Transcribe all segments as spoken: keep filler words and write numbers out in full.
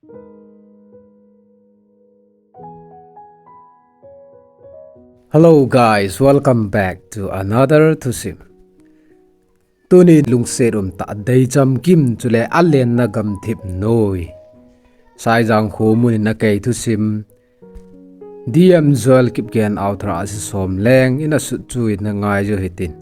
Hello guys, welcome back to another thusim. Tuni lungset umtah deicham kim chule alenna gamthip noi Saijang khomun in akei thusim D M Joel Kipgen author a si som leng in asut chu in na ngai jo hitin.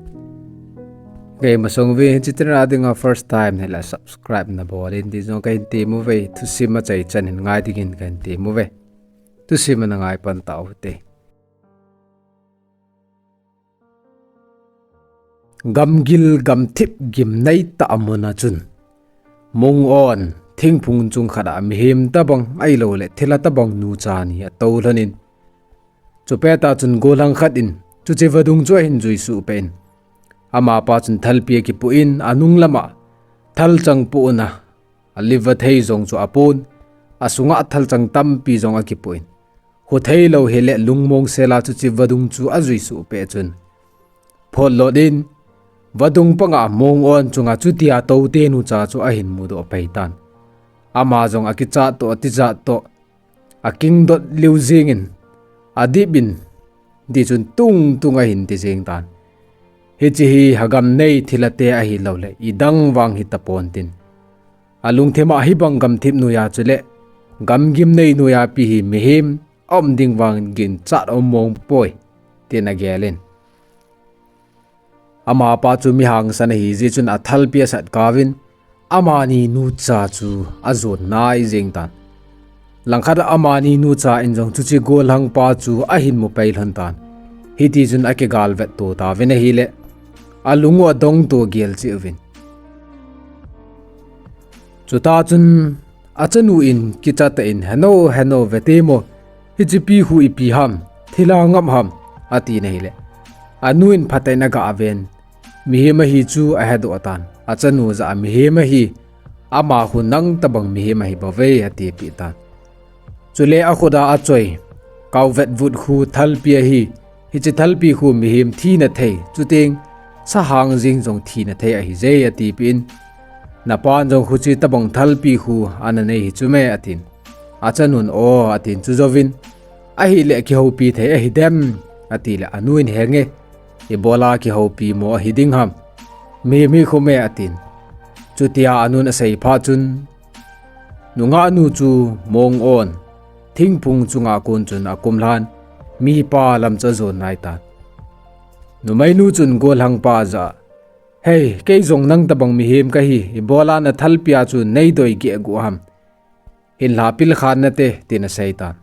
Kei masang ve hichi tena dinga first time nahile subscribe nabol in ti jong kahin temu ve, thusim achaichan hin ngai dingin kahin temu ve. Thusim ana ngai pan tau hite. Gamgil gamthip gimnei tah muna chun mong on thingphung chung khat a mihem tabang ahilou le thilha tabang nucha ni ato lhonin, chupet a chun gollhang khat in chuche vadung chu ahin juisuh peh in, amapa chun thalpi akipoh in, anung lama thalchang pohna aliva thei jong chu apon, asunga thalchang tampi jong akipoh in, khotheilou hile lungmong sela chuche vadung chu ajuisuh peh chun, photlot in vadung panga mong on chunga chutia toute nucha chu ahin mudoh pei tan. Ama jong akichat toh, atijat toh, akingdot liu jingin, adip in, tichun tungtung ahin ti jing tan. Hiche hi hagam nei thilhate ahilou le idang vang hita pontin, alungthima hibang gamthip noiya chule gamgim nei noiya pi hi mihem aum ding vang ginchat aum mong poi, tin agelin. Amapa chu mi hangsan ahi jeh chun athalpi asat kauvin, amani nucha chu ajon nai jeng tan. Langkhat a amani nucha in jong chuche gollhangpa chu ahin mu pei lhon tan. Hitichun akigalvet to tauvin ahile, alung u adong to gel cheh uvin. Chuta chun achanu in kichat tah in, "Heno, heno, vete mo, hiche pi khu ipi ham, thilha ngap ham?" atin ahile, anu in phatah in aga ven, mihem ahi chu ahedoh tan. Achanu jah a mihem ahi, ama khu nang tabang mihem ahi bouve, atipeh tan. Chule akhut a achoi kauvet vut khu thalpi ahi, hiche thalpi khu mihem thina thei, chuteng sahang jeng jong thina thei ahije, atipeh in, napan jong khuche tabang thalpi khu ana nei hi chu me, atin. Achanun, o, atin, chujouvin, ahile kihoupi thei ahidem, atile anu in, henge, ibola kihoupi mo ahi ding ham, mihem hi khu me, atin. Chutia anun asei phat chun, nungahnu chu mong on thingphung chunga kon chun akumlhan, mipa lam chu ajon nai tan. Numeinu chun gollhangpa jah a, hei, kei jong nang tabang mihem kahi, ibola nathalpia chu neidoi gehguh ham, hinla pilkhan nate, tin asei tan.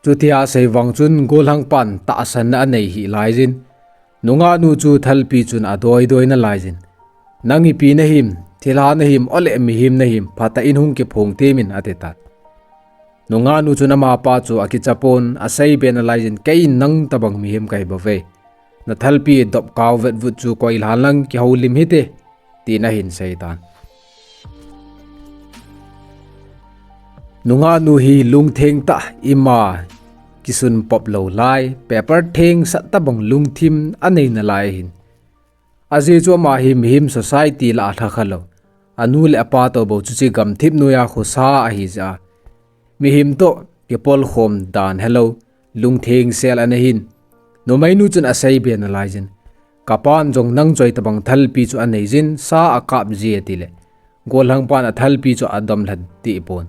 Chutia asei vang chun gollhangpan tahsanna anei hih laijin, nungahnu chu thalpi chun adoidoi nalaijin, nang ipi nahim, thilha nahim, ole mihem nahim, phatah in hung kiphong temin, ati tan. Nungahnu chun amapa chu akichapon, aseibe nalaijin, kei in nang tabang mihem kahi bouve, nathalpi dop kauvet vut chu koilhan lang kihoulim hite, tin ahin sei tan. Nungahnu hi lungtheng tah, ima kisun pop lou lai, paper thengsat tabang lungthim anei nalai ahin. Ajeh chu ama hi mihem society lah a lhakha lou, anu le apa toubou chuche gamthip noiya khosa ahi jeh a, mihem toh kipolkhom dan helou, lungthengsel ana hin. Numeinu chun aseibe nalaijin, kapan jong nang choi tabang thalpi chu aneijin, sa akap ji, atile, gollhangpan athalpi chu adomlha dehpon,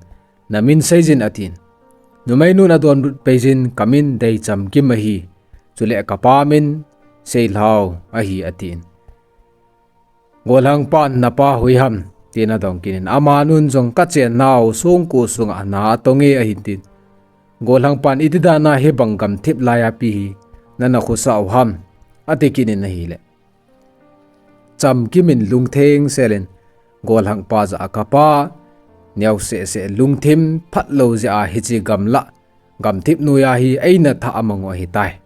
namin seijin, atin. Numeinun adonbut peijin, kamin Deichamkim ahi, chule kapa min Seilhao ahi, atin. Gollhangpan, napa hoi ham, tin adong kit in, amanun jong, kachennau songko sunga na atonge, ahin tin. Gollhangpan, iti dana hibang gamthip laiya pi hi nana khosa u ham, ati kit in ahile, Chamkim in lungthengsel in gollhangpa jah a, kapa, neosehseh, lungthim phatlou jeh a hiche gamlah gamthip noiya hi eina thah amang u ahitai.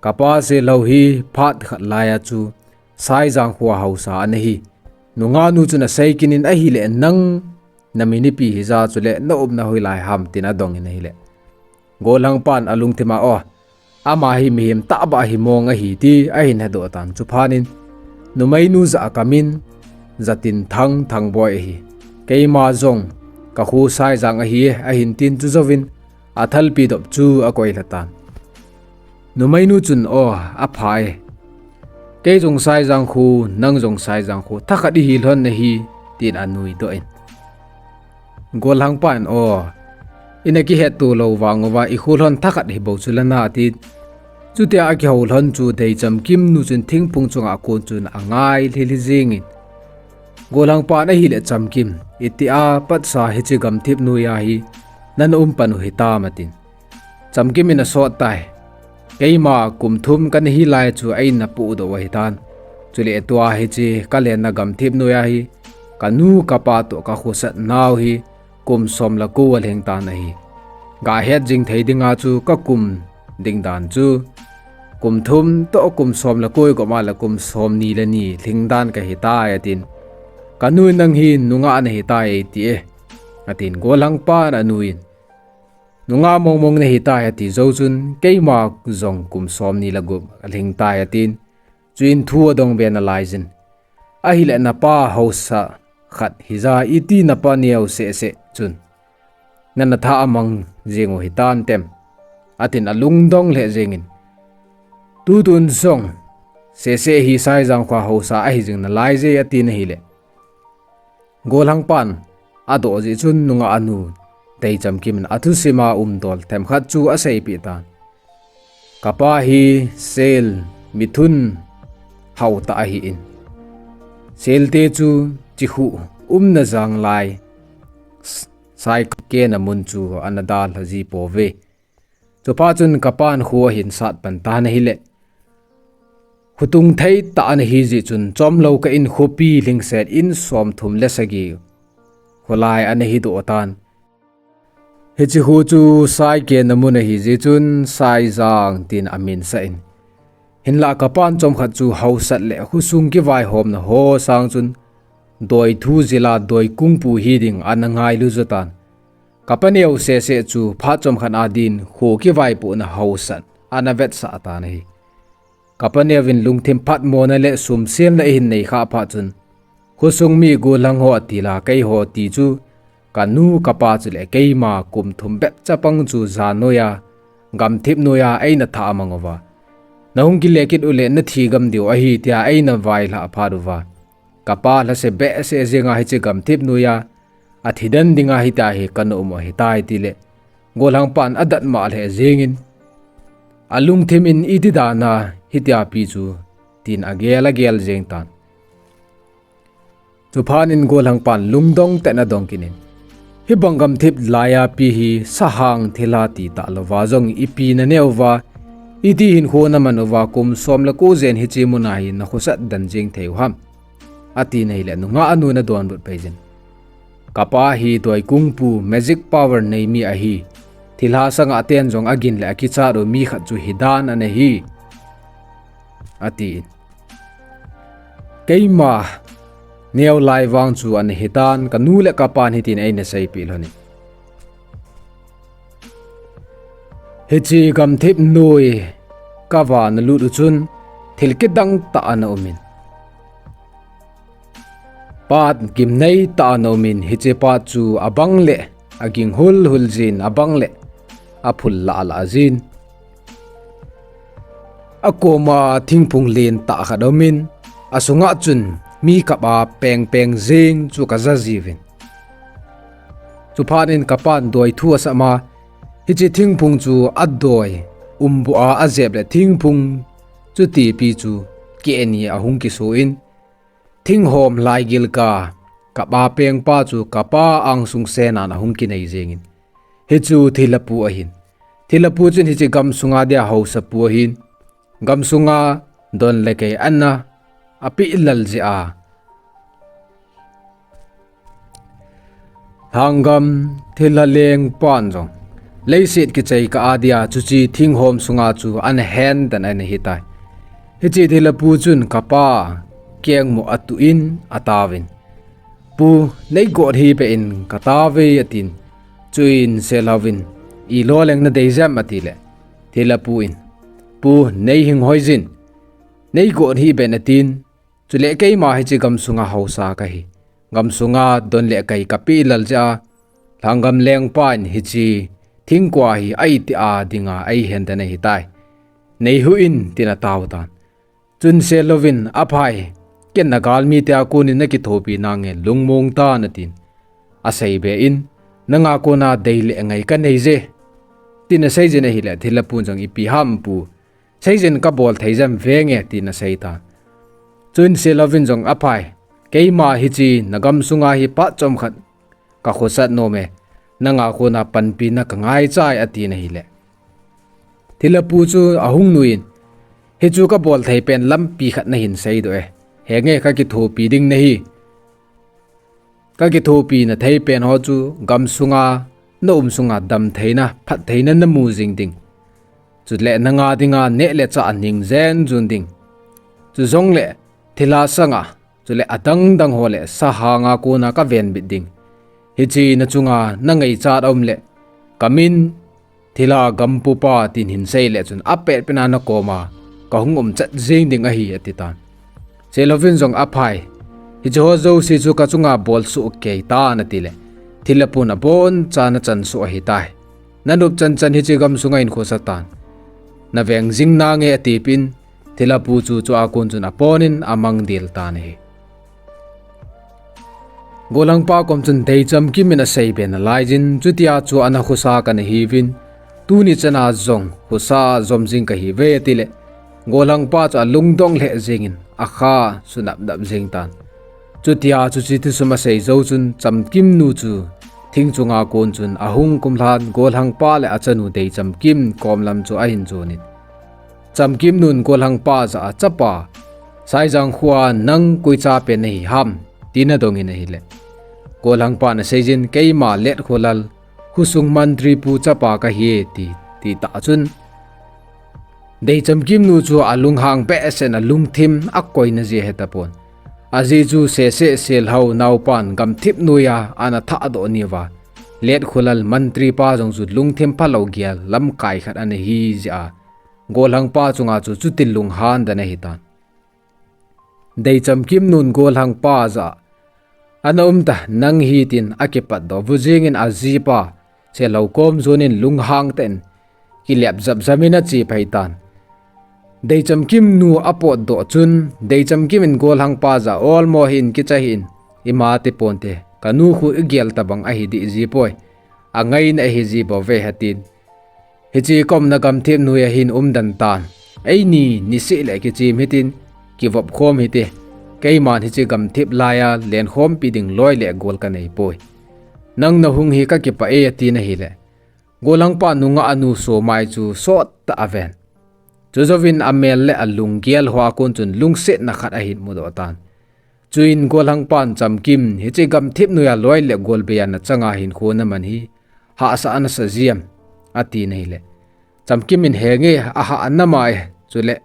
Kapa Seilhao hi phat khat laiya chu Saijang khoa haosa ana hi. Nungahnu chun asei kit in, ahile nang namin ipi hija, chule naumna hoilai ham, tin adong in ahile, gollhangpan alungthima, o, ama hi mihem tahbeh himong ahi ti ahin hedoh tan. Chuphat in numeinu jah a, kamin Jatinthang, Thangboi ahi, keima jong Kakho Saijang ahi e, ahin tin chujouvin athalpi dop chu akoilha tan. Numeinu chun, Aw, apha e. Kei jong Saijang kho, nang jong Saijang kho, thakhat ihi lhon nahi, tin anui doh in. Golhangpan, Aw, ina kihetto lou vang uva, ikho lhon thakhat hi bou chu lana, atin. Chutia akihou lhon chu Deichamkim nu chun thingphung chunga akon chun angai lhilhi jingin. Golhangpan ahile Chamkim, itia patsa hiche gamthip noiya hi nana um pan u hitam, atin. Chamkim in asot tai. Keima kum thum kana hi lai chu eina pohdoh u ahitan. Chule tua hiche kalenna gamthip noiya hi kanu kapa toh kakhosat nau hi kum som le ko alhing tan ahi. Gahet jing thei dinga chu kakum ding dan chu kum thum toh kum som le ko igop a le kum somni le ni lhing dan kahitai, atin. Kanu in, Nang hi nungah nahitai eiti e, atin. Golhangpan anuin, Nungah mongmong nahitai, ati jou chun, Keima jong kum somni le gup alhing tai, atin. Chuin thu adong be nalaiyin, Ahile napa haosa khat hija, iti napa neo sehseh chun nana tha amang jing u hitantem, atin alungdong lheh jengin. Tutun jong sehseh hi Saijang khoa haosa ahijing nalaiye, atin ahile. Golhangpan adoh jeh chun nungah anu Deichamkim in athusima umdol themkhat chu aseipeh tan. Kapa hi sel mithun haotah ahin, selte chu chikhu umna janglai s-, saikena mun chu ana dalha ji pouve. Chuphat chun kapan kho ahin sat pan tan ahile, khotung thei tah ana hijeh chun chomlou kah in khopi lhingset in somthum le sagi kholai ana hidoh tan. Hiche kho chu saikena mun ahijeh chun Saijang tin aminsah in. Hinlah kapan chomkhat chu haosat le khosung kivaihomna ho sang chun doithu jila doikungpu hiding ana ngailu jotan. Kapa neo sehseh chu phat chomkhat adin kho kivaipohna haosat ana vetsah tan ahi. Kapa neovin lungthim phatmona le sumselna eihin neikhah phat chun, khosung mi golhang ho atila keiho ti chu kanu kapa chule keima kum thum bep chapang chu jan noiya, gamthip noiya eina tha amang uva, Nahung kile kit ule nathi gam diu ahi, tia eina vailhah phat uva, kapa lhase behseh jenga hiche gamthip noiya athi den dinga hitia hi kana um u ahitai, tile Golhangpan adatmo lheh jengin, alungthim in iti dana hitia pi chu, tin agel agel jeng tan. Chuphat in Golhangpan lungdong tah in adong kit in, Hibang gamthip laiya pi hi sahang thilha ti talouva jong ipi naneo uva, iti hinkho naman uva, kum som le ko jen hiche muna hi nakhosat den jeng thei u ham, atin ahile nungah anun adonbut pei jin, Kapa hi doikungpu magic power nei mi ahi. Thilha sanga ten jong agin le akichat u mi khat chu hidan ana hi, atin. Keima neo lai vang chu ana hitan, kanu le kapan hitin eina seipeh lhonin. Hiche gamthip noi kava nalut u chun thil kidang tah ana umin, pat gimnei tah ana umin, hiche pat chu abang le aging hulhul jin, abang le aphul lahlah jin. Akoma thingphung lentah khat aumin, asunga chun mi kap a pengpeng jeng chu kaja jiuvin. Chuphat in kapan doithu asama, hiche thingphung chu adoi umbu a ajep le thingphung chutipi chu keh ni ahung kiso in, thinghom laigil ka kap a pengpa chu kapa angsung senan ahung kinei jengin, hichu thilhapu ahin. Thilhapu chun hiche gamsunga dia haosapu ahin, gamsunga don le kei ana apeh lal jeh a, lhanggam thilha lengpan jong leiset kichai kah a dia chuche thinghom sunga chu ana hen tan ana hitai. Hiche thilhapu chun kapa kengmu atuh in ataovin, Pu, neigot hih beh in katao ve, atin. Chuin Selhauvin, Iloleng nadei jem, atile, thilhapu in, Pu, neihing hoijin, neigot hih beh in, atin. Chule keima hiche gamsunga haosa kahi. Gamsunga don le kei kapeh lal jeh a, Lhanggam lengpa in hiche thingkua hi a iti a dinga eihen den ahitai. Nei huh in, tin atao tan. Chun Selouvin, aphai, ken nagalmi tia konin nakithopi nange lungmong tan atin. Asei be in, nanga kona dei le ngai kanei je, tin aseijin ahile, thilha pun jong ipi ham pu, seijin kabol thei jam venge, tin asei tan. Chun Selouvin jong aphai, keima hiche nagam sunga hi phat chomkhat kakhosat nom e, nanga kona panpina kangaicha e, atin ahile. Thilha pu chu ahung nuiyin, hichu kabol thei pen lampi khat nahin seidoh e. Henge kakithopi ding nahi. Kakithopina thei pen ho chu gam sunga, naum sunga damtheina, phattheina namu jing ding. Chule nanga dinga neh le chah aning jen jun ding. Chujongle thilha sanga, chule adangdang ho le sahanga kona kavenbit ding. Hiche nachunga nangaichat aum le, kamin thilha gampupa tin hin seile chun apetpena nakoma kahung umchat jing ding ahi, ati tan. Selouvin jong aphai, hiche ho jouse chu kachunga bolsoh keitan atile, thilha pun abonchan achansoh ahitai. Nanop chanchan hiche gam sunga hin khosa tan. Naveng jing nange atipin, thilha pu chu chua kon chun aponin amangdel tan ahi. Golhangpa kom chun Deichamkim in aseibe nalaijin, chutia chu ana khosa kanahiuvin, tuni chana jong khosa jom jing kahiuve atile, golhangpa chu alungdong lheh jengin, akha sunapnap jeng tan. Chutia chuche thusum asei jou chun Chamkimnu chu thing chunga kon chun ahung kumlhan, golhangpa le achanu Deichamkim kom lam chu ahin jonin, Chamkimnun golhangpa jah a, chapa, Saijang khoa nang koicha pen nahi ham, tin adongin ahile, golhangpan aseijin, keima Letkholal, khosung mantripu chapa kahi, ti, titah chun, Deichamkimnu chu alunghang behseh in alungthim akoina jeh ahetapon. Ajeh chu sese Selhao naopan gamthip noiya ana thahdoh niuva, Letkholal mantripa jong chu lungthim phalou gel lamkai khat ana hijeh a, golhangpa chunga chu chutin lunghan den ahitan. Deichamkimnun golhangpa jah a, ana umta, nang hi, tin akipatdoh vu jengin ajipa Selhao kom jonin lunghang tah in kilep japjap in ache phei tan. Deichamkimnu apotdoh chun Deichamkim in golhangpa jah a, olmo hih in, kicha hih in, ima tiponte, kanu khu igel tabang ahi dih jipoi, angaina ahi jibouve, atin. Hiche kaumna gamthip noiya hin umden tan. Eini niseh le kichem hitin, kivop khom hite. Keiman hiche gamthip laiya lenkhompi ding loi le gol kaneipoi. Nang nahung hi kakipah e, atin ahile, golhangpa nungah nu Somai chu sottah aven. Chujouvin amel le alunggel hoa kon chun lungsetna khat ahin mudoh tan. Chuin golhangpan Chamkim, hiche gamthip noiya loi le gol beiya nachanga hinkho naman hi hahsa nasa jiem, atin ahile, Chamkim in, henge, ahah namai, chule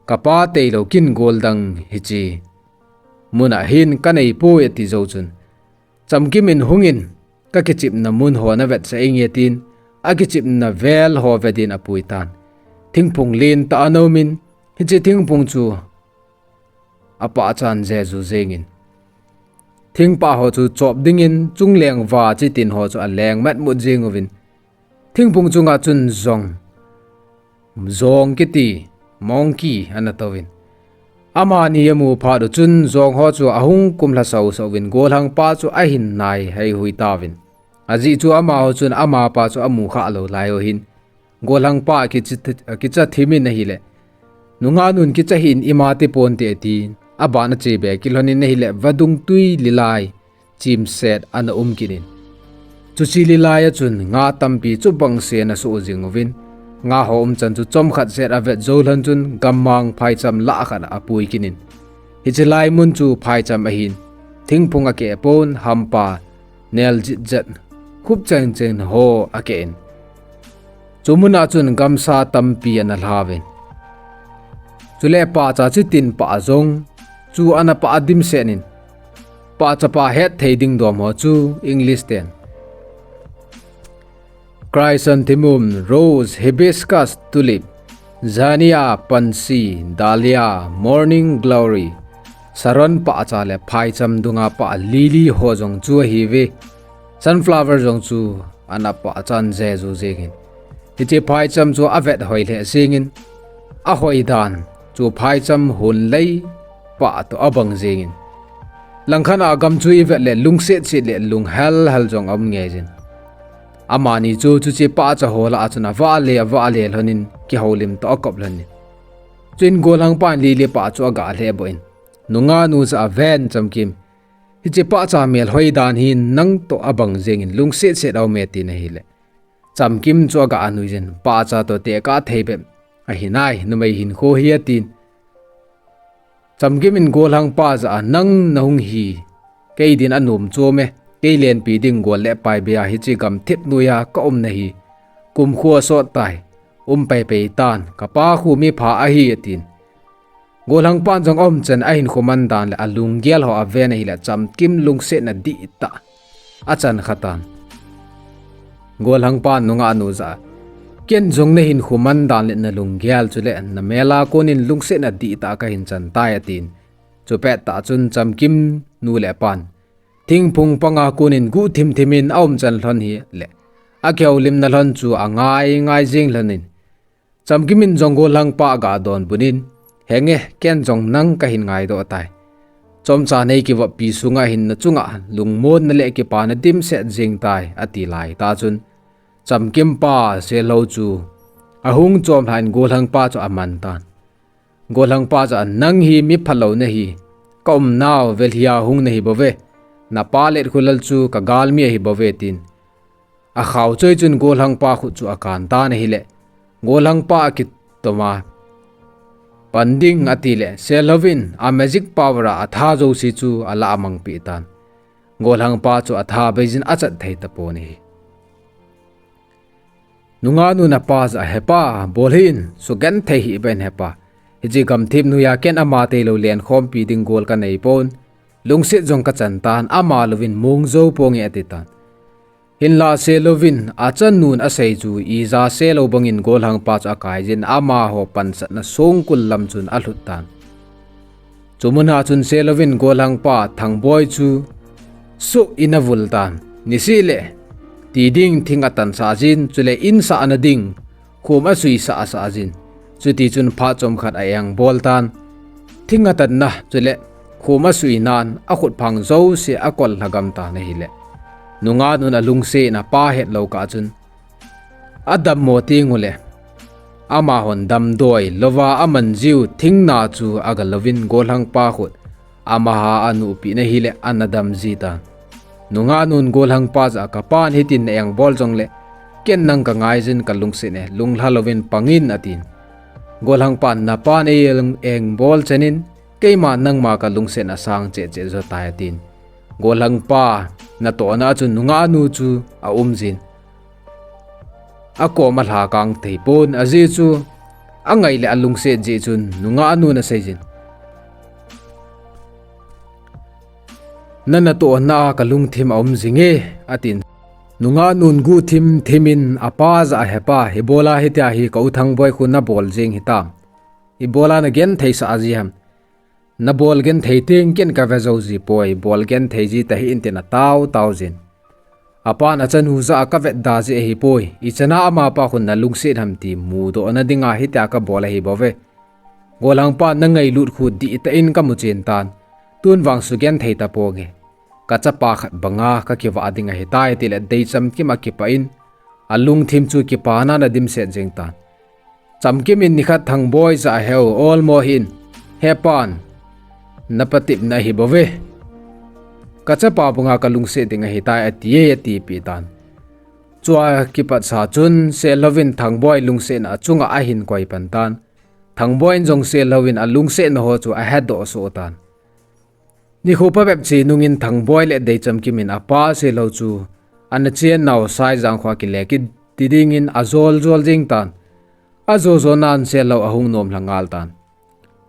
kapa teilou kin gol dang hiche muna hin kaneipoi, ati jou chun, Chamkim in, hungin, kakichepna mun ho navetsah inge, tin akichepna vel ho vedin apuitan. Thingphung lentah ana umin, hiche thingphung chu apahchan jeju jengin, thingpah ho chu chop dingin chungleng va chitin ho chu aleng matmut jenguvin, thingphung chunga chun jong, jong kiti, monkey, ana touvin, amani amu phat uchun jong ho chu ahung kumlha sausah uvin golhangpa chu ahin nai haihui tauvin. Ajeh chu amaho chun amapa chu amu khalou laiyu hin, golhangpa akicha, akicha thimin ahile, nungah nun, kicha hih in, ima tiponte, atin, aban achebe kilhonin ahile, vadung twi lilai chimset ana um kit in, chuche lilaiya chun nga tampi chubangse ana soh jenguvin, nga ho umchan chu chomkhat set avet jou lhon chun gammang phaicham lah khat a apui kit in, hiche lai mun chu phaicham ahin, thingphung akeh pon, hampa nel jitjet, khup chengcheng ho akeh in, chu muna chun gamsa tampi ana lhauvin, chule pahcha chitin pah jong chu ana pah dimset in, pahchapa hetthei ding dom ho chu English ten, chrysanthemum, rose, hibiscus, tulip, zinnia, pansy, dahlia, morning glory, Sharon pahcha le phaicham dunga pah lily ho jong chu ahiuve. Sunflower jong chu ana pah chan jeju jengin, hiche phaicham chu avet hoi lheh jengin, ahoi dan chu phaicham hunlei pah toh abang jengin, langkhat a gam chu ivet le lungset set le lunghel hel jong aum ngeijin. Amani chu chuche pahcha ho lah a chun avah le avah le lhonin kihoulim toh akop lhonin, chuin golhangpan lili pah chu aga lheh boh in, nungah nu jah a ven Chamkim, hiche pahcha melhoi dan hi nang toh abang jengin lungset set aume, atin ahile, Chamkim chu aga nuijin, pahcha toh tekah thei bep ahi nai, numei hinkho hi, atin. Chamkim in golhangpa jah a, nang nahung hi kei din anom chom e, kei lenpi ding gol le pai bei a hiche gamthip noiya kaumna hi kumkho asot tai, um peipei tan, kapa khu mipha ahi, atin. Golhangpan jong aumchan ahinkho man dan le alunggel ho aven ahile Chamkim lungsetna dihtah achan khatan. Golhangpan nungah nu jah a, ken jong nahinkho man dan le nalunggel chule namel a konin lungsetna dihtah kahin chan tai, atin. Chupettah chun Chamkim nu le pan thingphung panga konin guhthim thimin aumchan lhon hile, akihoulimna lhon chu angai ngai jeng lhonin, Chamkim in jong golhangpa aga donbut in, henge, ken jong nang kahin ngaidoh tai. Chomcha nei kivoppi sunga hinna chunga lungmonna le kipana dimset jeng tai, ati laitah chun, Chamkim pa Selhou chu ahung chomlhan golhangpa chu aman tan. Golhangpa jah a, nang hi miphalou nahi, kaumnau velhia hung nahi bouve, napa Letkholal chu kagalmi ahi bouve, tin akhao choi chun golhangpa khut chu akan tan ahile, golhangpa akitoma, pan ding, atile Selhou in a magic power a atha jouse chu alah amangpeh tan. Golhangpa chu atha beijin achat thei tapon ahi. Nungah nun apa jah a, hepa, bol hih in, sugenthei hih beh in hepa, hiche gamthip noiya ken ama tailou lenkhompi ding gol kanei pon, lungset jong kachan tan, ama louvin mong jou ponge, ati tan. Hinla Selhou in achanun asei chu ija selou bangin golhangpa chu akaijin, amaho pansatna songkul lam chun alhut tan. Chumuna chun Selhou in golhangpa Thangboi chu soh in avul tan. Niseh le tiding thing atansah jin, chule insahna ding khom asuisah sah jin. Chutichun phat chomkhat a-engbol tan. Thing atanna chule khom asuinan akhutphang jouse akol lhagam tan ahile, nungah nun alungsetna apa hetlou kah chun, adammo tengule, amahon damdoi louva amanjiu thingna chu agalouvin golhangpa khut amaha anuhpeh in ahile ana damji tan. Nungah nun golhangpa jah a, kapan hitin na-engbol jongle ken nang kangaijin, kalungset e, lunglha louvin pangin, atin. Golhangpan, napan ei-engbol chanin keima nangma kalungsetna asang cheh cheh jotai, atin. Golhangpa natohna a chun nungah nu chu aumjin, akoma lhakang theipon, ajeh chu angai le alungset jeh chun nungah nun aseijin, nanatohna a kalungthim aumjinge, atin. Nungah nun guhthim thimin apa jah a, hepa, ibola hitia hi ka-u Thangboi khu nabol jeng hitam? Ibola nagentheisah ji ham? Nabol genthei teng ken kave jou jipoi, bol genthei ji tahih in, tin atao tao jin. Apan achanu jah a, kavetda ji ahipoi, ichana amapa khun nalungset ham ti mudohna dinga hitia kabol ahibouve. Golhangpa nangailut khu dihtah in kamuchen tan, tun vang sugenthei taponge. Kachapa khat banga kakivah ding ahitai, tile Deichamkim akipah in, alungthim chu kipana ana dimset jeng tan. Chamkim in nikhat Thangboi jah a, heu, olmo hih in, hepan, napatepna ahibouve. Kachapa banga kalungset ding ahitai, atie, atipeh tan. Chua kipatsa chun Selhou in Thangboi lungsetna achunga ahin koipan tan. Thangboi in jong Selhou in alungsetna ho chu ahedoh soh tan. Nikho phabep che nungin Thangboi le Deichamkim in apa Selhou chu ana chennau Saijang kho a kile kit dingin ajol jol jeng tan. Ajo jo nan Selhou ahung nomlha ngal tan.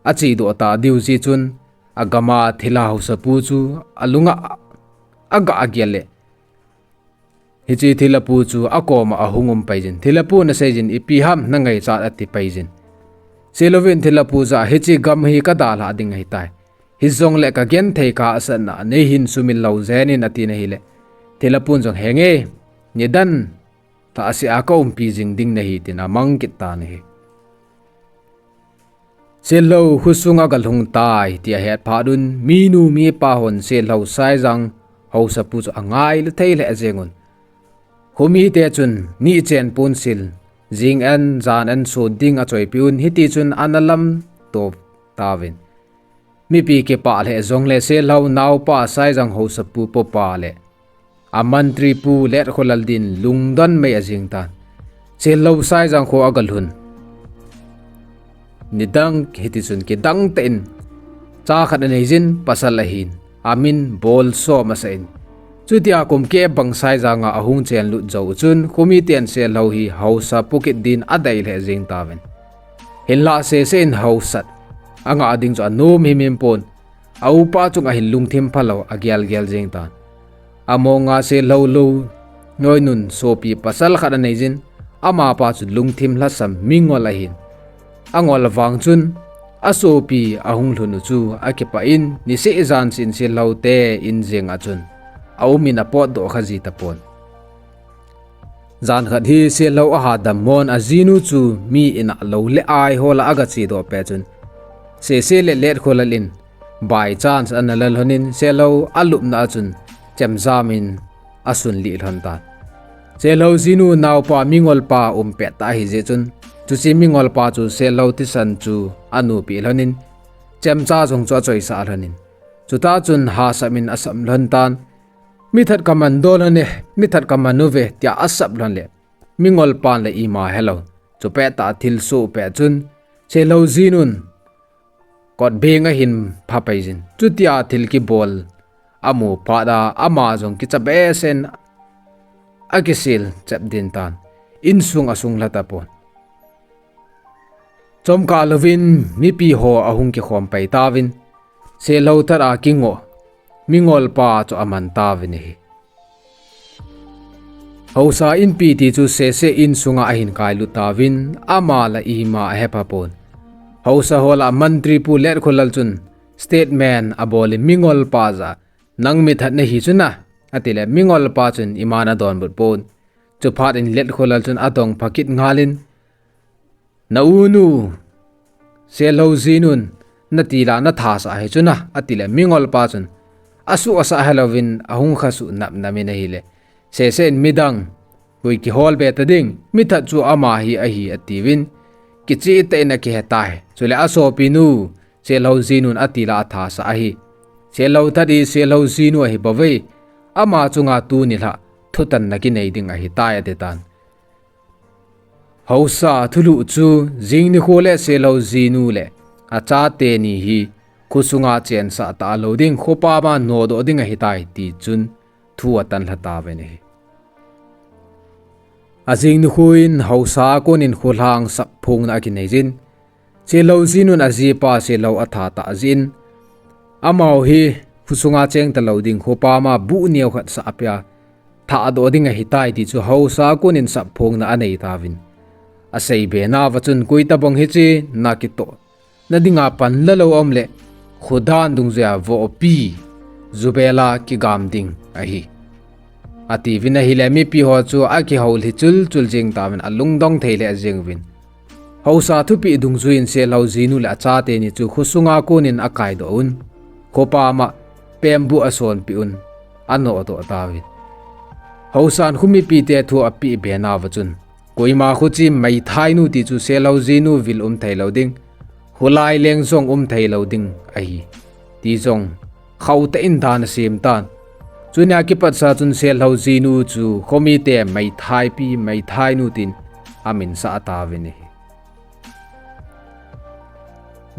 Achedoh tah diu jeh chun agama thilha hausapu chu alunga aga agel le, hiche thilhapu chu akoma ahung um paijin, thilhapu naseijin, ipi ham nangaichat, ati paijin. Selhou in thilhapu jah a, hiche gam hi kadalhah ding ahitai. Hijongle kagenthei kahsatna neihin sumil lou jengin, atin ahile, thilha pun jong henge, nidan tah a se a ka umpi jing ding nahi tin amang kit tan ahi. Sielhou khosunga galhung tai ti ahet phat un, minu mipa hon Sielhou Saijang haosapu chu angai lou thei lheh jeng un. Khomite chun nichen ponsil, jing an, jan an sun ding achoipi un, hiti chun ana lam to tauvin. Mipi kipah lheh jongle Sielhou naopa Saijang haosapu popa le a mantri pu Letkholal din lungdon mei ajing tan. Sielhou Saijang kho agalhun. Nidang hiti chun kidang tah in cha khat anei jin, pasal ahin, amin Bolso masa in. Chutia kum keh bang Saijang a ahung chen lut jou chun, khomiten Sielhou hi haosa pu kit din adei lheh jing tauvin. Hinlah Sese in haosat angah ding chu anom himhim pon. A upa chunga hin lungthim phalou agel gel jing tan. Amonga Sielhou lou noi nun sopi pasal khat anei jin, amapa chu lungthim lhasam mingol ahin. Angol vang chun asopi ahung lhun u chu akipah in, niseh jan seh in Sielhou te in jeng a chun aum in apotdoh kha ji tapon. Jan khat hi Sielhou aha dammon, ajinu chu mi in a lou le ai hol a agache doh pet chun, Sese le Letkholal in by chance ana la lhon in, Sielhou alupna a chun chemjam in asun lih lhon tan. Sielhou jinu naopa mingolpa um pet tah ahi jeh chun, chuche mingolpa chu Sielhou thisan chu anupi lhon in, chemcha jong chu achoisah lhon in, chuta chun hahsam in asam lhon tan. Mithat kaman doh lhon e, mithat kaman uve, tia asap lhon le, mingolpan le ima helou, chupet tah a thil soh pet chun, Sielhou jinun kotbeng ahin pha pai jin. Chutia thil kibol amu phat a, ama jong kicha behseh in akisel chep din tan. Insung asung lha tapon. Chomkhat louvin mipi ho ahung kikhom pai tauvin, Sielhou that a kingoh mingolpa chu aman tauvin ahi. Haosa inpi ti chu Sese insunga ahin kailut tauvin, ama la ima ahepha pon. Haosa ho lah a mantri pu Letkholal chun statement abol in, mingolpa jah a, nang mithat nahi chu na, atile, mingolpa chun iman adonbut pon. Chuphat in Letkholal chun adong pha kit ngal in, na unu, Sielhou jinun, natila nathasah ahi chu na, atile, mingolpa chun asuh asah helouvin ahung khasuh nap nap in ahile, Sese in midang koi kihol be ta ding, mithat chu ama hi ahi, atiuvin, kicheh tah in akihe tai. Chule asopinu, Sielhou jinun atila athasah ahi. Sielhou that hi Sielhou jinu ahi bouve. Ama chunga tuni lhah thutanna kinei ding ahitai, ati tan. Haosa thulhuh chu jing nikho le Sielhou jinu le achate ni hi khosunga chensah talou ding, khopama nodoh ding ahitai, ti chun thu atan lha tauvin ahi. Ajing nikho in haosa a kon in kholhang sap phongna akinei jin, Sielhou jinun ajipa Sielhou atha tah jin, amaho hi khosunga cheng talou ding, khopama buh neo khat sah apea, thahdoh ding ahitai, ti chu haosa a kon in sap phongna anei tauvin. Asei be nauva chun, koi tabang hiche nakitoh na dinga pan lalou aum le, khodan dungjuia vohpi jubela kigam ding ahi, atiuvin ahile, mipi ho chu akihou lhi chul chul jing tauvin, alungdong thei lheh jeng uvin. Haosa thupeh dungjuiyin Sielhou jinu le achate ni chu khosunga kon in akaidoh un, khopama pembuh asonpeh un, anodoh tauvin. Haosan kho mipite thu apeh be nauva chun, koima khochim meithainu ti chu Sielhou jinu vil um theilou ding, kholai leng jong um theilou ding ahi, ti jong khauh tah in dan asem tan. Chunia kipat sa chun Sielhou jinu chu khomite meithaipi, meithainu tin aminsah tauvin ahi.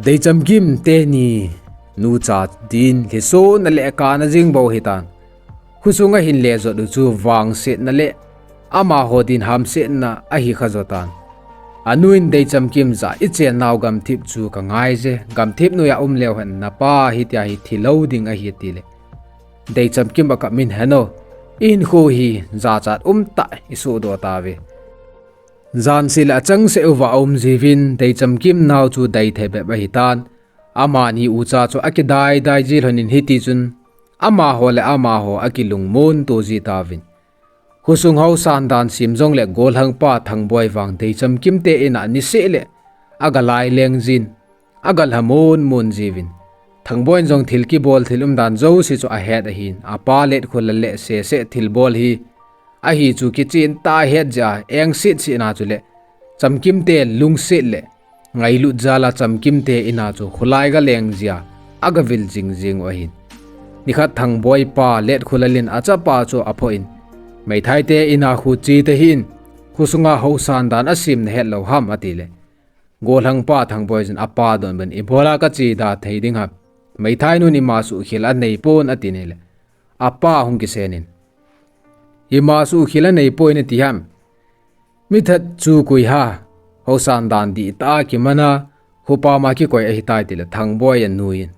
Deichamkim teni nucha din lhisona le kana jing bou ahitan. Khosunga hin lejot u chu vangsetna le amaho din hamsetna ahi kha jotan. Anu in Deichamkim jah a, ichennau gamthip chu kangai je, gamthip noiya um leu hen napa hitia hi thilou ding ahi, atile, Deichamkim akap in, heno, ihinkho hi jachat umtah isohdoh tauve. Janseh le achangseh uva aum jiuvin, Deichamkim nao chu deithei bep ahitan. Amani ucha chu akidai dai ji lhonin, hitichun amaho le amaho akilungmon to ji tauvin. Khosung haosan dan sem jongle gollhangpa Thangboi vang Deichamkim te in a niseh le aga laileng jin, aga lhamon mon jiuvin. Thangboi in jong thil kibol thil umdan jouse chu ahet ahin, apa Letkholal le sese thilbol hi ahi chu kichen tah ahet jeh a, engset set na chule Chamkim te lungset le ngailut jal a Chamkim te in a chu kholai aga leng jia, aga vil jing jing u ahin. Nikhat Thangboi pa Letkholal in achapa chu aphoh in, Meithai te in a kho che tahih in, khosunga haosan dan asem nahet lou ham, atile, gollhangpa Thangboi jin apa donbut in, ibola kache da thei ding ham, Meithai nun ima suhkhel anei pon, atin ahile, apa hung kisen in, ima suhkhel anei poi nati ham, mithat chu koi ham, haosan dan dihtah a kiman a, khopam a kikoi ahitai, tile Thangboi anuiyin,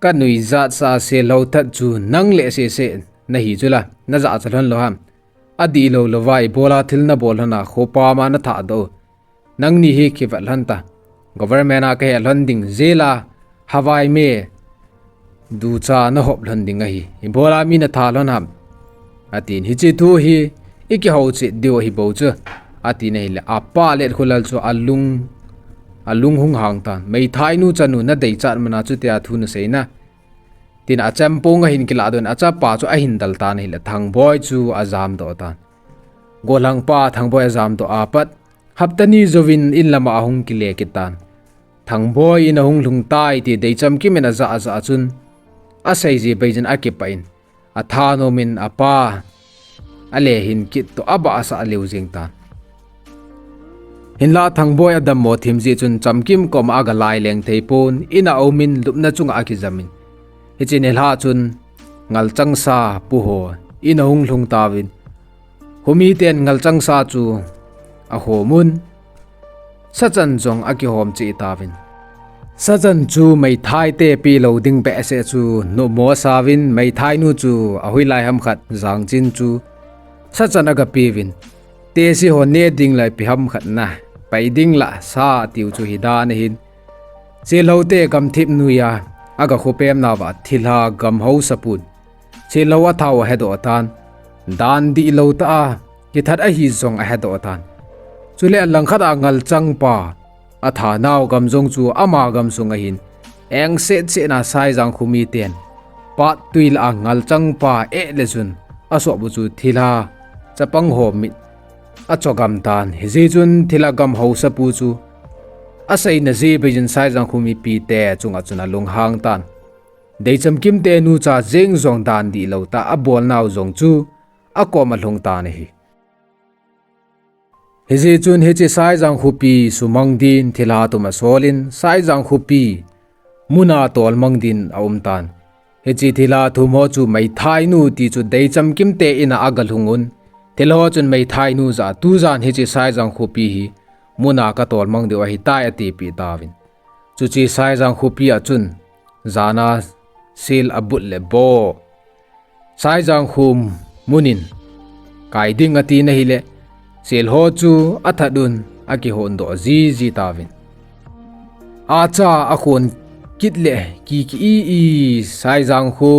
kanuijat sa a selho that chu nang le sese nahi chula, najahcha lhon lou ham, adihlou louva ibola thil nabol lhon a khopam a nathahdoh u, nangni hi kivet lhon tan, government a kahe lhon ding, jail a Hawai me ducha nahop lhon ding ahi, ibola mi natha lhon ham, atin, hiche thu hi ikihouchet diu ahi bou chu, atin ahile, apa Letkholal chu alung, alung hung hang tan, Meithainu chanu nadeichat man a chutia thu nasei na, tin achempong ahin kilahdoh in achapa chu ahin del tan ahile Thangboi chu ajamdoh tan. Gollhangpa Thangboi ajamdoh a pat hapta ni jouvin in lama ahung kile kit tan. Thangboi in ahung lhung tai ti Deichamkim in ajah ajah chun, asei ji beijin akipah in, athanom in apa ale hin kit toh abahsah lheh jeng tan. Hinla Thangboi adammo thim jeh chun Chamkim koma aga laileng thei pon, in a aumin lupna chunga akijam in, hiche nilhah chun ngalchangsa puho in ahung lhung tauvin, khomiten ngalchangsa chu ahomun, sachan jong akihom cheh tauvin. Sachan chu Meithaite pelou ding behseh chu nommo asauvin, Meithainu chu ahoilai ham khat jangchin chu sachan aga peuvin, tesi ho ne ding la ipi ham khat na pai ding la sa tiu chu hidan ahin, chelhote gamthip noiya aga khopem nauva thilha gamhaosapun chelho athau ahedoh tan, dan dihlou tah a kithat ahi jong ahedoh tan. Chule alangkhat a ngalchangpa athanau gam jong chu ama gamsung ahin, engset set na Saijang khomiten pattui lah a ngalchangpa eh le chun asop u chu thilha chapang ho mit achogam tan. Hijeh chun thilha gamhaosapu chu aseina jeh beijin Saijang khomipite chunga chun alunghang tan. Deichamkimte nucha jeng jong dan dihlou tah abolnau jong chu akoma alhung tan ahi. Hijeh chun hiche Saijang khopi sumang din thilha thum asolin Saijang khopi muna tolmang din aumtan. Hiche thilha thum ho chu Meithainu ti chu Deichamkimte in a agalhungun, thilha ho chun Meithainu jah a tujan hiche Saijang khopi hi muna katolmang diu ahitai atipeh tauvin. Chuche Saijang khopi a chun jana sel abut le bo Saijang kho munin kai ding atina ahile, sel ho chu athat un akihondoh jiji tauvin. Acha akhon kit le kiki i i Saijang kho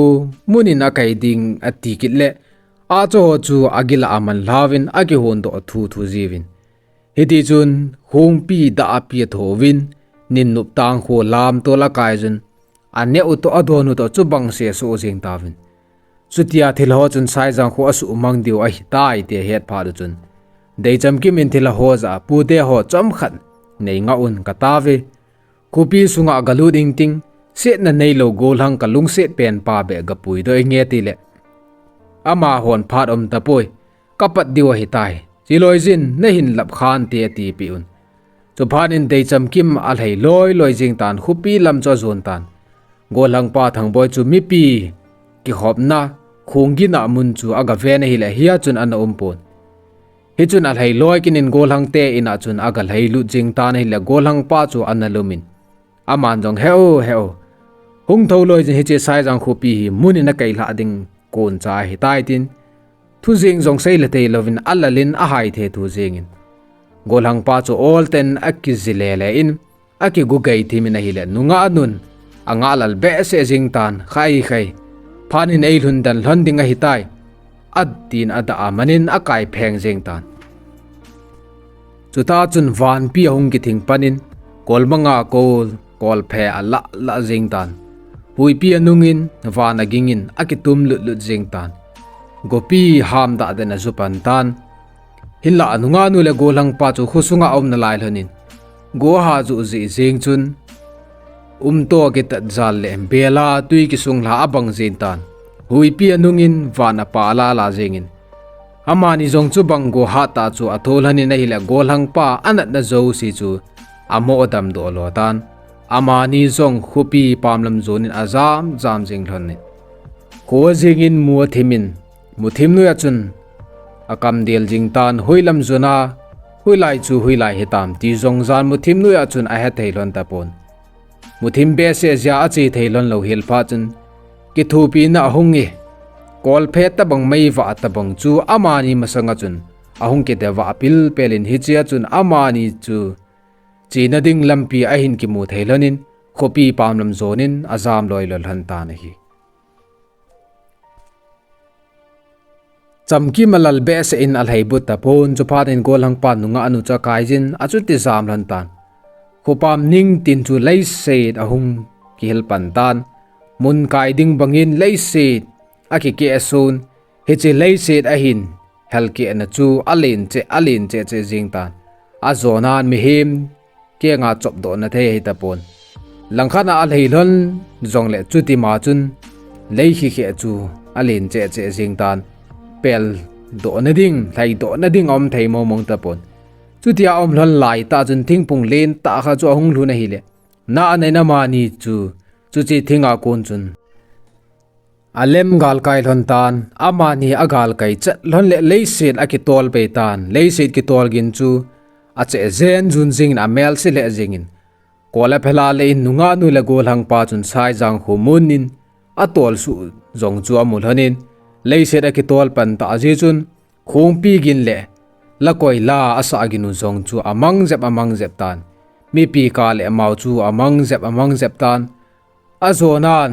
munin akai ding ati kit le, acha ho chu agil a aman lhauvin akihondoh thuthu jiuvin. Hitichun khongpi dah a pi athouvin, ninnop tangkho lamtol akai jun, aneh u toh adon u toh chubang se asoh jeng tauvin. Chutia thilha ho chun Saijang kho asuhmang diu ahitai ti ahet phat u chun, Deichamkim in thilha ho jah a pute ho chomkhat neingah un katave. Khopi sunga galut ingting, setna neilou gollhang kalungset penpa beh gapuidoh inge tile, amahon phat umtapoi, kapat diu ahitai, cheloijin nahin lap khante atipeh un. Chuphat in Deichamkim alhai loi loi jeng tan, khopi lam chu ajon tan. Gollhangpa Thangboi chu mipi kikhopna khonggin a mun chu agaven ahile hia chun ana umpon. Hichun alhai loi kit in gollhangte in a chun agalhailut jeng tan ahile gollhangpa chu ana lumin, aman jong he o, he o, hung thou loijin hiche Saijang khopi hi munin akailhah ding koncha ahitai tin, thu jeng jong seile teilouvin alalin ahaithe thu jengin. Gollhangpa chu olten akiji lele in, akigugei thimin ahile nungah nun angah lal behseh jing tan, "Khai khai, phat in eilhun den lhon ding ahitai," atin adah a manin akai pheng jing tan. Chuta chun vanpi ahung kithing panin, kolmanga kol, kolphe alah lah jing tan. Huipi anungin, van agingin, akitum lut lut jing tan. Gopi hamdah den aju pan tan. Hinlah anungah nu le gollhangpa chu khosunga aum nalai lhonin, go aha juh jeh jeng chun, umto akitat jal le bela tui kisung lha abang jing tan. Huipi anungin van apa ala la jingin, amani jong chu bang go hatah chu atho lhonin ahile gollhangpa anatna jouse chu amo damdoh lo tan. Amani jong khopi pam lam jonin ajam jam jing lhonin, kho jingin mu athimin, muthim noiya chun akam del jing tan, hoilam jona, hoilai chu hoilai hitam ti jong jan muthim noiya chun ahethei lhon tapon. Muthim behseh jeh a achethei lhon lou hel phat chun, kithopina ahung e, kolphe tabang meivah tabang chu amani masanga chun ahung kidevah pilpel in, hichea chun amani chu chena ding lampi ahin kimu thei lhonin, khopi pam lam jonin ajam loi loi lhon tan ahi. Chamkim alal behseh in alhai but tapon, chuphat in gollhangpa nungah nu chu akai jin, achuti jam lhon tan. Khopam ning tin chu leiset ahung kihil pan tan. Mun kai ding bangin leiset akikeh sun, hiche leiset ahin helkehna chu alen cheh, alen cheh cheh jing tan. Ajonan mihem kenga chopdoh na thei ahi tapon. Langkhat a alhai lhon jongle chutima chun lei khikhe chu alen cheh cheh jing tan. Peldoh na ding, lhaidoh na ding aum thei mong mong tapon. Chutia aum lhon laitah chun thingphung lentah khat chu ahung lhun ahile, na anei in amani chu chuche thinga kon chun alem galkai lhon tan. Amani agalkai chet lhon le leiset akitol pei tan. Leiset kitol gin chu acheh jen jun jingin, amelse lheh jingin, kol aphela le in nungah nu le gollhangpa chun Saijang kho mun in atol suh jong chu amu lhonin, leiset akitol pan tah jeh chun khongpi gin le lakoi la asah gin u jong chu amang jep amang jep tan. Mipi kah le amau chu amang jep amang jep tan. Ajonan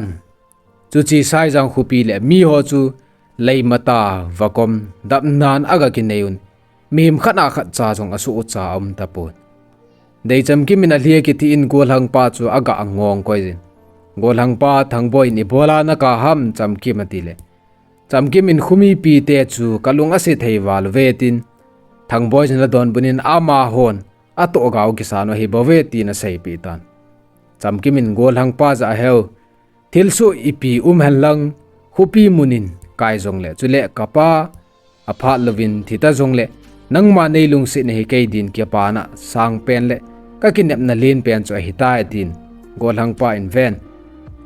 chuche Saijang khopi le miho chu leimatah vakom dapnan aga kinei un, mihem khat a khat cha jong asohcha aum tapon. Deichamkim in alhi akithin gollhangpa chu aga ngong koi jin. Gollhangpa Thangboi in, "Ibola nakap ham Chamkim?" atile, Chamkim in, "Khomipite chu kalung ase thei val uve," tin Thangboi in adonbut in, "Amahon atoh gao kisan u ahi bouve," tin aseipeh tan. Chamkim in gollhangpa jah a, "Heu, thilsoh ipi um henlang, khopi mun in kai jongle, chule kapa aphat louvin thi ta jongle, nangma nei lungsetna hi kei din kipana sangpen le kakinepna lenpen chu ahitai," tin gollhangpa in ven.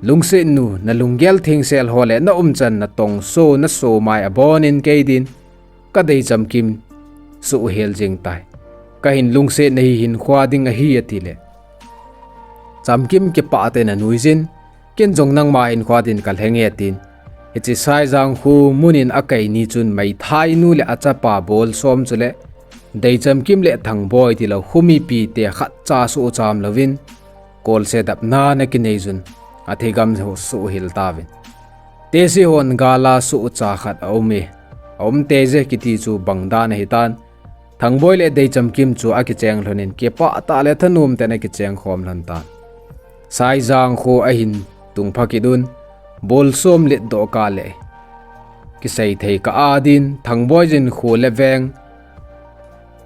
"Lungset nu, nalunggel thengsel ho le naumchan natongso naso mai abonin kei din kadei Chamkim soh hel jing tai. Kahin lungsetna hi hinkhoa ding ahi," atile, Chamkim kipah tah in anuijin, "Ken jong nangma hinkhoa din kalheng e," tin hiche Saijang kho mun in akai ni chun meithainu le achapa Bolsom chule Deichamkim le Thangboi tilou khomipite khatcha sohcha umlouvin, kolse dapnan akinei jun, athigam ho soh hel tauvin. Tesi hon gala sohcha khat aum e, aum teije kiti chu bangdan ahitan. Thangboi le Deichamkim chu akicheng lhonin, kipah tah le thanom tah in akicheng khom lhon tan. Saijang kho ahin tungpha kit un, Bolsom letdoh kah le kisei thei kah a din, Thangboi jin kho le veng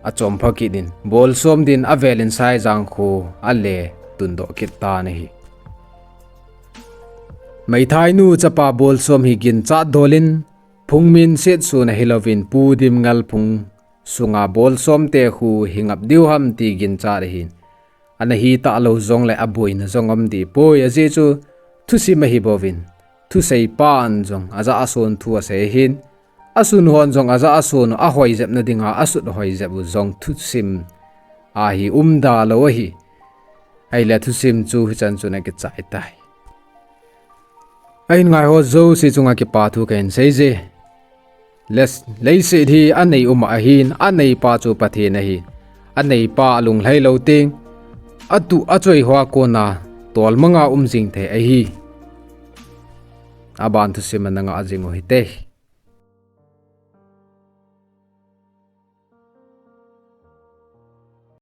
achom pha kit in, Bolsom din avel in Saijang kho ale tundoh kit tan ahi. Meithainu chapa Bolsom hi ginchat dol in, phungmin setsun ahilouvin, pu Dimngal phung sunga Bolsom te kho hi ngap diu ham ti ginchat ahin. Ana hitah lou jongle aboina jong um deh poi, ajeh chu thusim ahi bouvin, thusei pan jong ajah a son thu asei ahin, asun hon jong ajah a son u ahoi jepna dinga asut hoi jep u jong thusim ahi umda lou ahi. Ahile thusim chu hichan chun akichai tai. Ahin ngai ho jouse chunga kipa thu kahin seije. Les-, leiset hi anei uma ahin, aneipa chu Pathen ahi. Aneipa alunglhai lou teng, atuh achoi hoa kona tolmanga um jing thei ahi. Aban thusim a nangah jing u hite.